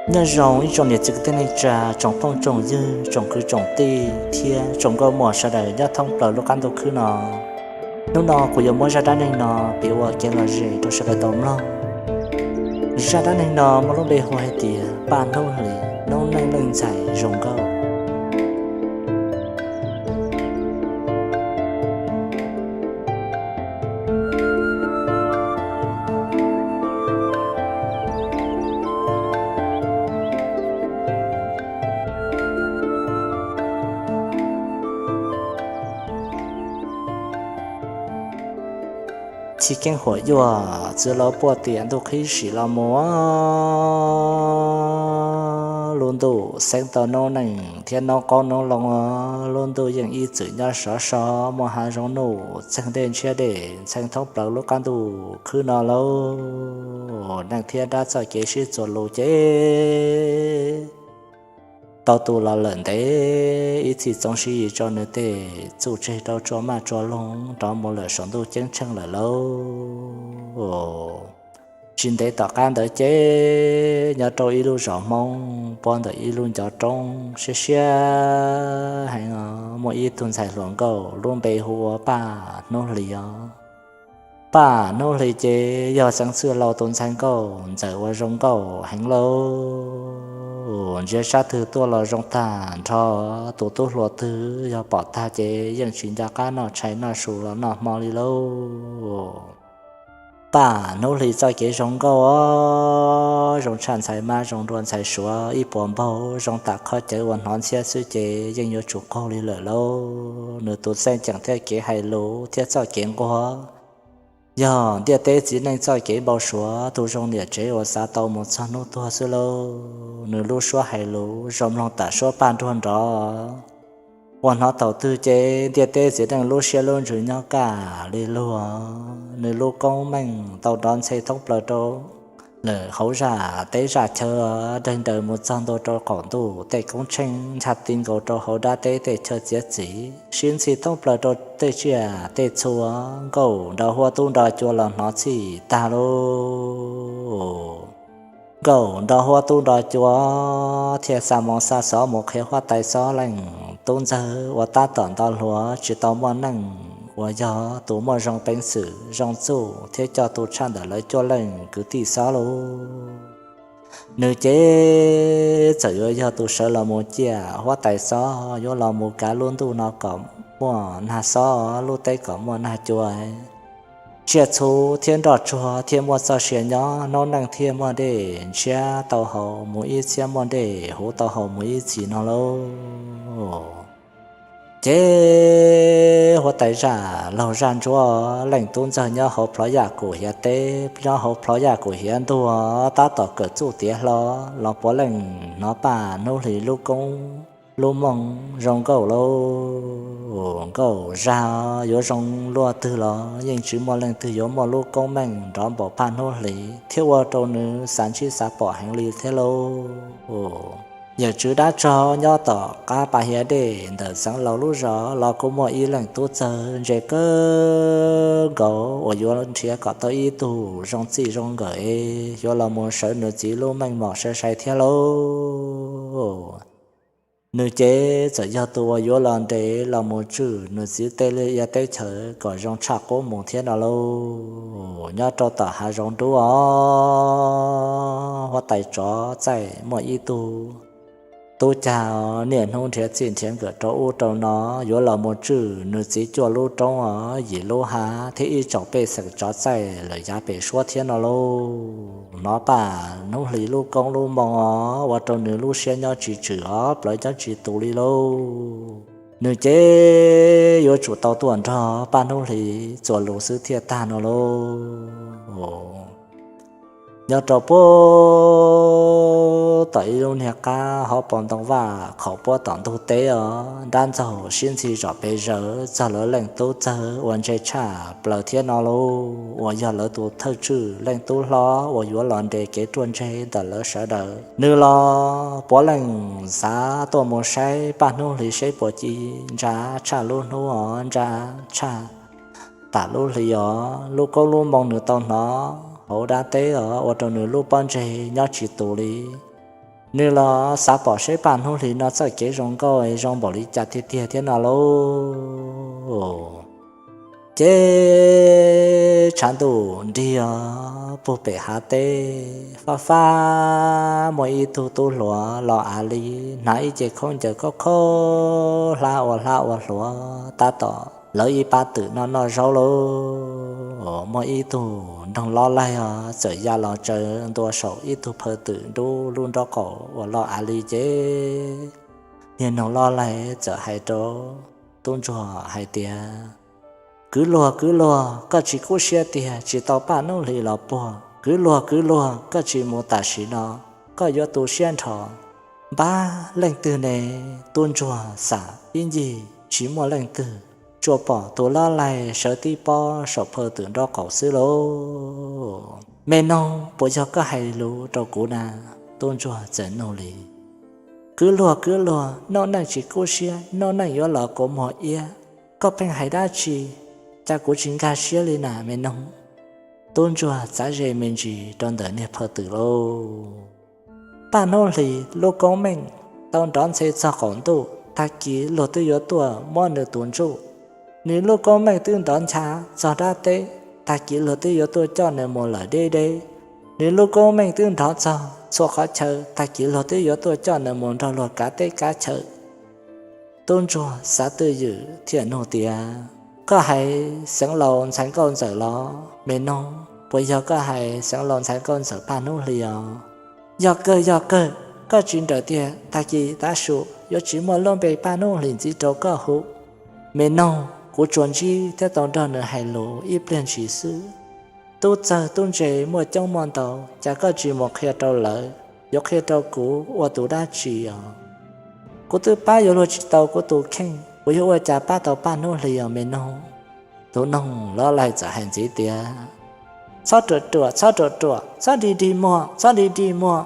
Nyob zoo ib tsoom niam txiv kwv tij neej tsa, tsoom phooj tsoom ywg, tsoom kwv tsoom tij thiab tsoom nkauj muam sawv daws nyob thoob plaws lub qab ntuj khwb no. Hnub no kuv yuav muab zaj dab neeg no piav ua kev lom zem rau sawv daws tau mloog. Zaj dab neeg no muaj lub npe hu hais tias Paj Hnub Hlis noob neej leej ntxhais zoo nkauj. Txhij keeb huam yuaj, txwv laus puag tim ntuj qhib sim los mus, lub ntuj xeeb tau noob neej thiab noob qoob noob loo, lub ntuj yeej ib txwm nyob sov so, muaj hav zoov nuj txeeg dej ntshiab dej ntxhee thoob plaws lub qab ntuj khwb no lauj. Neeg thiab dab txoj kev sib txuas lus ces tau tu los lawm ntev, ib txhij txoov siv yim rau nws tej txuj tseg rau tsua maj tsua loog rov mus lawm saum ntuj ceeb tsheej lawm lauj. Tsis ntev tom qab ntawd ces nyob rau ib lub zos Hmoob puag ntawm ib lub ncov roob siab siab heev os, muaj ib tug ntxhais hluas nkauj lub npe hu ua Paj Hnub Hlis os. Paj Hnub Hlis ces yog xeeb txwj laus tus ntxhais nkauj ntxawm uas zoo nkauj heev lauj. Ntsia sab twg tuaj los zoo tag nrho, tus tub hluas twg yog pom tag ces yeej tsis nco qab noj tshais noj su los noj hmo li lauj. Paj Hnub Hlis txoj kev zoo nkauj os, zoo tshaj ntxhais mab zoo dua ntxhais suav ib puas npaug, zoo tam qhov cawv uas hnov ntxhiab xwb ces yeej yuav tsum qaug li lawm lauj. Nws tus txeej ceem thiab kev hais lus thiab txoj kev nquag yog ntiaj teb txiv neej txoj kev npau suav, tus zoo niam tsev uas xav tau mus txog hnub tuag xwb lauj. Nws lub suab hais lus zoo mloog tam suab paj nruag nrov uas hnov thaum twg ces ntiaj teb txiv neej lub siab lub ntsws nyob kaj li luag. Nws lub koob meej tau nrov ntxhe thoob plaws rau lawm hauv zaj teb zaj chaw, daig nraws mus txog ntua rau qaum ntuj tej koob tsheej, ncha ti nkaus rau hauv dab teb tej chaw txiav txim, sib ntxhi thoob plaws rau tej tsiaj tej txhu. Nkauj nrog huab tub nrog cua los hnov txhij tag lauj. Nkauj nrog huab tub nrog cua thiaj xa moo xa xov mus qhia huab tais xob leej tub ntxawg uas tab tom nto hluas tsis tau muaj neej, uas yog tus muaj zoo peev xwm zoo txuj thiab coj tu tshaj ntawm lawv cuaj leej kwv tij xob lauj. Nws ces txawm yuav yog tus sawv los mus ciaj huab tais xob, yuav los mus kav lub ntuj no kom muaj nag xob, lub teb kom muaj nag cua, tsiaj txhu thiab nroj tsuag thiaj muaj txoj sia nyob, noob neej thiaj muaj dej ntshiab tau haus mus ib txhiab, muaj dej huv tau haus mus ib txhis no lauj. Ces huab tais zaj laug zaj ntsuab leej tub ntxawg nyob hauv plhov yaj kum hiav teb, nyob hauv plhov yaj kum hiav ntuag, tab tom kawm txuj tiav hlo los puav leej hnov Paj Hnub Hlis lub koob lub mooj zoo nkauj lauj. Nkauj zag yuav zoo luaj twg los yeej tsis muaj leej twg yuav muaj lub koob meej nrov npaum Paj Hnub Hlis thiab ua rau nws xav ntsib xav pom heev li thiab lauj. Yawm tswv dab tsog nyob tom qab pas hiav dej ntawm xeev laus lub zos los kuj muaj ib leej tub ntxawg ntse kawg nkaus uas yuav nrhiav kom tau ib tug zoo txij zoo nkawm es yuav los mus sawv nws txiv lub meej mom sai sai thiab lauj. Nws ces txawm yog tus uas yuav los nres los mus tswj nws txiv tej liaj ia teb chaws kom zoo tshaj qub mus thiab no lauj. Nyob rau tom hav zoov dub os, huab tais tsov txaij muaj ib tug tub cag niaj hnub nrhiav txij nrhiav nkawm rau ub rau no, yuav los mus tswj nws txiv cuaj lub roob os, yim lub hav thiab ib tsoom pej xeem tsov txaij lawm yav pem suab thiab no lauj. Hnov Paj Hnub Hlis lub koob lub moo os, ua rau nws lub siab nyob tsis tswm os, plawv nyob tsis tus li lauj. Nws ces yuav tsum tau tuaj nrog Paj Hnub Hlis txuas lus xwb thiaj tag no lauj. Nyob rau puag tom ib lub niag qab hauv paus ntoo vaj khaum puab tom ntug teb os, nrab ntxaug sib ntxhi zom pes zaws txog lawv leej tub txawg uas ntse tshaj plaws thiab no lauj, uas yog lawv tus thawj tswj leej tub hlob uas yuav los nres kev ruaj ntseg ntawm lawv sawv daws. Nws los puav leej xav tuaj mus saib Paj Hnub Hli seb puas ci ntsa tshaj lub hnub os, ntsa tshaj tam lub hli os. Lub koob lub moo nws tau hnov hauv dab teb os, ua rau nws lub pob ntseg nyob tsis tus li. Nws los xav pom seb Paj Hnub Hli no txoj kev zoo nkauj zoo npaum li cas tiag tiag thiab no lauj. Ces tshav ntuj nrig os, puag pem hav teb fab fab muaj ib tug tub hluas los av li, hnav ib ce khaub ncaws khaub khaub hlab ua hlab ua hluav tab tom lawv ib pab twm noj noj zaub lauj. Muaj ib tug noog lob laig os txawm ya los tsaws ntua saum ib tug phaw twm nrub lub nraub qaum uas los av li ces niag noog lob laig txawm hais rau tub ntsuag hais tias, Kwv luag, kwv luag, koj tsis kub siab tiag, tsis tau Paj Hnub Hli los puag? Kwv luag, kwv luag, koj tsis mus tam sim no, koj yuav tu siab nrho. Npab, leej twg ne? Tub ntsuag xam ib ncig tsis muaj leej twg, tsuas pom tus lob laig sawv tib pob saum phaw twm nraub qaum xwb lauj. Me noog, puas yog koj hais lus rau kuv na? Tub ntsuag txawm nug li. Kwv luag, kwv luag, noob neej tsis kub siab, noob neej yuav los kua muag iab. Koj pheej hais dab tsi? Cas kuv tsis nkag siab li na me noog. Tub ntsuag txav ze me ntsis rau ntawm niag phaw twm lauj. Paj Hnub Hli lub koob meej tau nrov ntxhe txog qaum ntuj, tag kis luag twb yuav tuaj muab nws tus ntsuj. Nws lub koob meej twb nrov ncha txog dab teb, tag kis luag twb yuav tuaj coj nws mus lawm deb deb. Nws lub koob meej twb nrov txog txhua qhov chaw, tag kis luag twb yuav tuaj coj nws mus nrog luag kav teb kav chaw. Tub ntsuag xav twj ywm thiaj nug tias, Koj hais xeev laus ntxhais nkauj ntxawm los me noog? Puas yog koj hais xeev laus ntxhais nkauj ntxawm Paj Hnub Hli os? Yog kawg, yog kawg, koj tsis nrawm tiag, tag kis tav su yuav tsis muaj lub npe Paj Hnub Hli ntxiv rau koj hu. Me noog, kuv tsuas ntsib thiab tau nrog nws hais lus ib pliag ntshis xwb. Tub txawg tub ntse muaj coob muaj ntau, cas koj tsis mus qhia rau lawv, yuav qhia rau kuv ua tus dab tsi os? Kuv twb pab yuav luag tsis tau kuv tus kheej, kuv yuav ua cas pab tau Paj Hnub Hli os me noog? Tus noog lob laig txawm hais ntxiv tias, Txhob ruam ruam, txhob ruam ruam, txhob dig dig muag, txhob dig dig muag.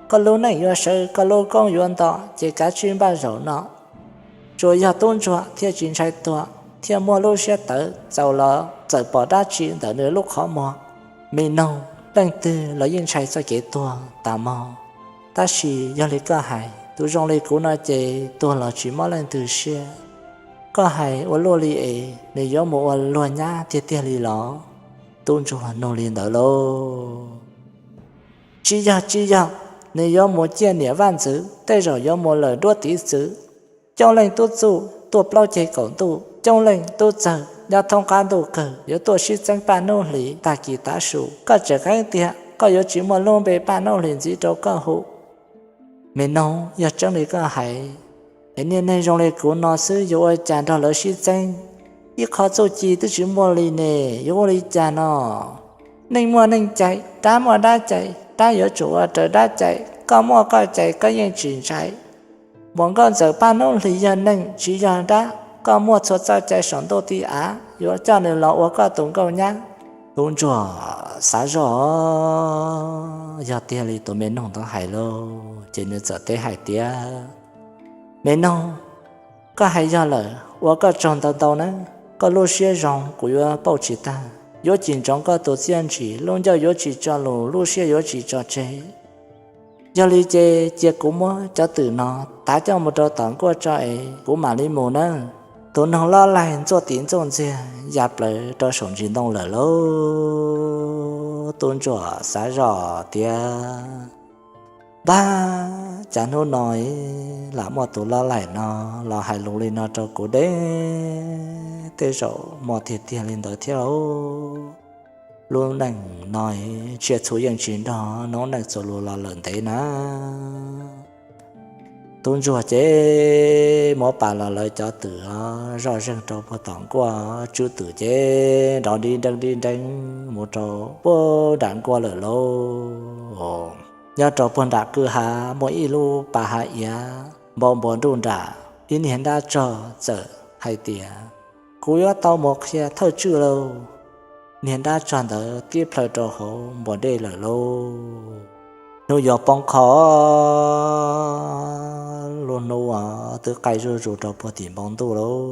Koj lub neej yuav sawv, koj lub koob yuav nto, ces kav tsij npaj zaum no. Tsuas yog tub ntsuag thiaj tsis ntshai tuag, thiaj muaj lub siab tawv txaus los txawm pom dab tsi ntawm nws lub qhov muag. Me noog, leej twg los yeej ntshai txoj kev tuag tas mog, tab sis yog li koj hais, tus zoo li kuv no ces tuag los tsis mob leej twg siab. Koj hais ua luaj li es nws yuav mus ua luag nyab tiag tiag li los? Tub ntsuag nug li ntawd lauj. Tsis yog, tsis yog, nws yuav mus ciaj niam vaj ntxwv, tej zaum yuav mus lawm nruab tiv txwv. Coob leej tub txuj tuaj plaub ceg kaum ntuj, coob leej tub txawg nyob thoob qab ntuj kawg yuav tuaj sib txeeb Paj Hnub Hli tag kis tav su. Koj tseem qeeb tiag, koj yuav tsis muaj lub npe Paj Hnub Hli ntxiv rau koj hu. Me noog, yog tseeb li koj hais, es niaj neeg zoo li kuv no xwb yuav ua cas nrog lawv sib txeeb? Ib qho txuj ci twb tsis muaj li ne, yuav ua li cas no? Neeg muaj neeg cai, dab muaj dab cai, dab yuav tsum ua raws dab cai. Koj muaj koj cai, koj yeej tsis ntshai. Muam nkauj ntxawm Paj Hnub Hli yog neeg tsis yog dab, koj muaj txhua txoj cai saum ntuj ti av, yuav coj nws los ua koj tus nkauj nyab. Tub ntsuag xav zoj, yog tiag li tus me noog ntawd hais lauj, ces nws txawm teb hais tias, Me noog, koj hais yog lawm, ua koj tsaug ntau ntau na. Koj lub siab zoo kuv yuav pauj tsis tag, yuav cim ntsoov koj tus txiaj ntsim, lub ncauj yuav tsis tso lus, lub siab yuav tsis tso tseg. Yog li ces cia kuv muab cov twm no tav coj mus rau tom nkuaj tso es kuv mam li mus nawb. Tus noog lob laig ntxuaj tis ntxuaj ntxiag ya plaws rau saum ntsis ntoo lawm lauj. Tub ntsuag xav zoj tias, Npab, cas hnub no lam muaj tus lob laig no los hais lus li no rau kuv deb, tej zaum muaj tiag tiag li ntawd thiab lauj. Lub neej no tsiaj txhu yeej tsis nrog noob neej txuas lus los lawm ntev na. Tub ntsuag ces muab pas los lawv cov twm zoj zeeg rau puag tom nkuaj, tswb twm ces nrov nti nreeb nti nreeb mus rau puag nram nkuaj lawm lauj. Nyob rau puag nram kwj ha muaj ib lub pas hav iav npau npua nruj nram, ib niag nrab tsog txawm hais tias, Kuv yuav tau mus qhia thawj tswj lauj. Niag nrab tsog ntawd tib plhaw rau hauv npua dej lawm lauj. Hnub yuav poob qho, lub hnub twb qaij zuj zus rau puag tim npoo ntuj lauj.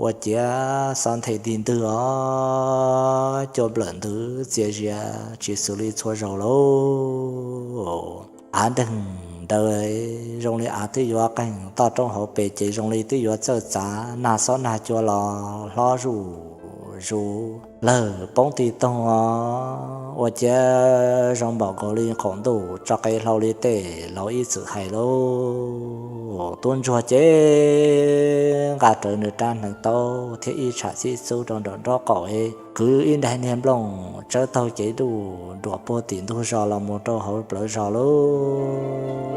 Ua ciav xov nthe nti ntwg os, cua nplawm ntws txias zias tsis xws li txhua zaus lauj. Av nreeg nrawd zoo li av twb yuav qeeg, toj roob hauv pes ces zoo li twb yuav txawj txav, nag xob nag cua los hlob zuj zus lawg poob ti toog os. Ua ciav zoo npaum nkaus li qaum ntuj tso qe hlau li tej laus ib txwm hais lauj. Tub ntsuag ces nqa rawv nws rab hneev taub thiab ib tsham txib txub rau nraum nraub qaum, kwv ib daim niag nplooj tsawb taug cev duj duam puag tim ntug zos los mus rau hauv plawv zos lauj.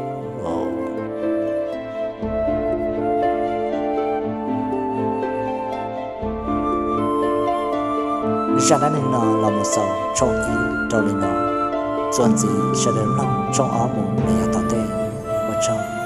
Zaj dab neeg no los mus xaus tshooj ib rau li no, txuas ntxiv sawv daws mloog tshooj ob mus li yav tom ntej. Ua tsaug.